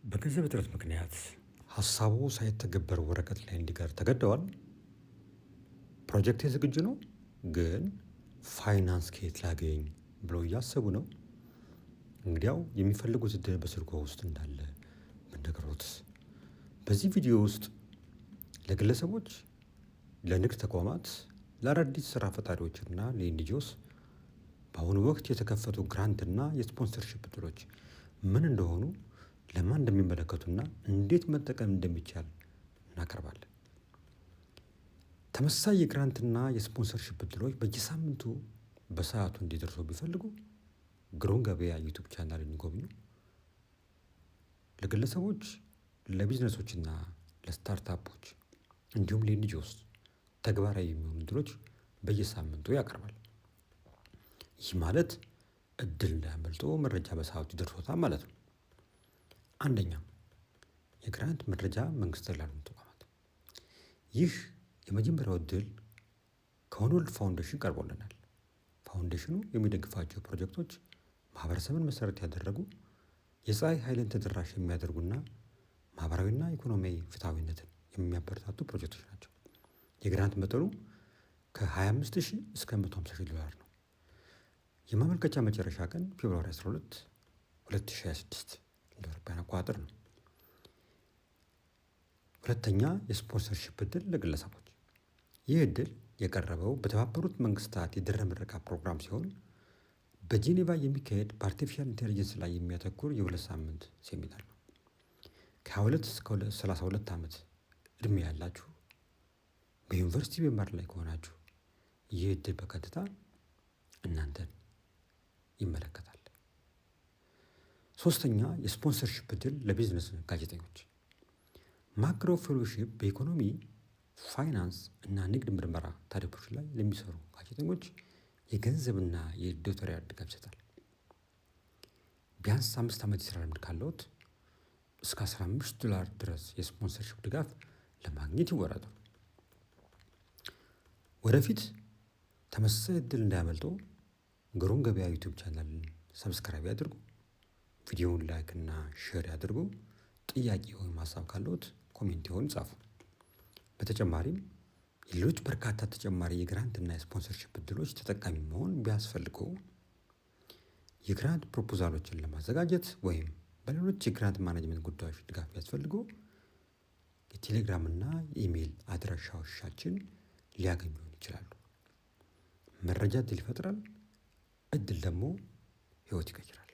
በገንዘብ እጥረት ምክንያት ሀሳቡ ሳይተገበር ወረቀት ላይ እንዲቀር ተገደዋል። ፕሮጀክቴ ዝግጁ ነው፣ ግን ፋይናንስ ከየት ላገኝ ብለው እያሰቡ ነው። እንግዲያው የሚፈልጉት እድል በስልክዎ ውስጥ እንዳለ ብንነግሮት። በዚህ ቪዲዮ ውስጥ ለግለሰቦች፣ ለንግድ ተቋማት፣ ለአዳዲስ ስራ ፈጣሪዎችና ለ NGOs በአሁኑ ወቅት የተከፈቱ grant ና የ sponsorship እድሎች ምን እንደሆኑ፣ ለማን እንደሚመለከቱና እንዴት መጠቀም እንደሚቻል እናቀርባለን። ተመሳሳይ የ grant ና የ sponsorship እድሎች በየሳምንቱ በሰዓቱ እንዲደርሱ ቢፈልጉ ግሩም ገበያ YouTube channel ን ይጎብኙ። ለግለሰቦች፣ ለቢዝነሶችና ለ startup ኦች እንዲሁም ለ NGOs ተግባራዊ የሚሆኑ እድሎች በየሳምንቱ ያቀርባል። ይህ ማለት እድል እንዳያመልጦ መረጃ በሰዓቱ ይደርሶታል ማለት ነው። አንደኛ፣ የ grant መረጃ፣ መንግስታዊ ላልሆኑ ተቋማት። ይህ የመጀመሪያው እድል ከ One World Foundation ቀርቦልናል። ፋውንዴሽኑ የሚደግፋቸው ፕሮጀክቶች ማህበረሰብን መሰረት ያደረጉ፣ የፀሐይ ኃይልን ተደራሽ የሚያደርጉና ማህበራዊና ኢኮኖሚያዊ ፍትሐዊነትን የሚያበረታቱ ፕሮጀክቶች ናቸው። የ grant መጠኑ ከ25 ሺህ እስከ 150 ሺህ ዶላር ነው። የማመልከቻ መጨረሻ ቀን February 12 2026 እንደ አውሮፓውያን አቆጣጠር ነው። ሁለተኛ፣ የ sponsorship እድል ለግለሰቦች። ይህ እድል የቀረበው በተባበሩት መንግስታት የድህረ ምረቃ ፕሮግራም ሲሆን በጄኔቫ የሚካሄድ በ artificial intelligence ላይ የሚያተኩር የ2 ሳምንት ሴሚናር ነው። ከ22 እስከ 32 ዓመት እድሜ ያላችሁ፣ በዩኒቨርሲቲ በመማር ላይ ከሆናችሁ ይህ እድል በቀጥታ እናንተን ይመለከታል። ሶስተኛ፣ የ sponsorship እድል ለቢዝነስ ጋዜጠኞች። McGraw Fellowship በኢኮኖሚ፣ ፋይናንስ እና ንግድ ምርመራ ታሪኮች ላይ ለሚሰሩ ጋዜጠኞች የገንዘብና የ editorial ድጋፍ ይሰጣል። ቢያንስ 5 ዓመት የስራ ልምድ ካለዎት እስከ 15 ዶላር ድረስ የ sponsorship ድጋፍ ለማግኘት ይወዳደሩ። ወደፊት ተመሳሳይ እድል እንዳያመልጦ ግሩም ገበያ YouTube channel ን subscribe ያድርጉ። ቪዲዮውን like እና share ያድርጉ። ጥያቄ ወይም ሀሳብ ካለዎት comment ይሆን ጻፉ። በተጨማሪም የሌሎች በርካታ ተጨማሪ የ grant እና የ sponsorship እድሎች ተጠቃሚ መሆን ቢያስፈልገው፣ የ grant proposal ኦችን ለማዘጋጀት ወይም በሌሎች የ grant management ጉዳዮች ድጋፍ ቢያስፈልገው የቴሌግራም እና የኢሜይል አድራሻዎቻችን ሊያገኙን ይችላሉ። መረጃ እድል ይፈጥራል፣ እድል ደግሞ ህይወት ይቀይራል።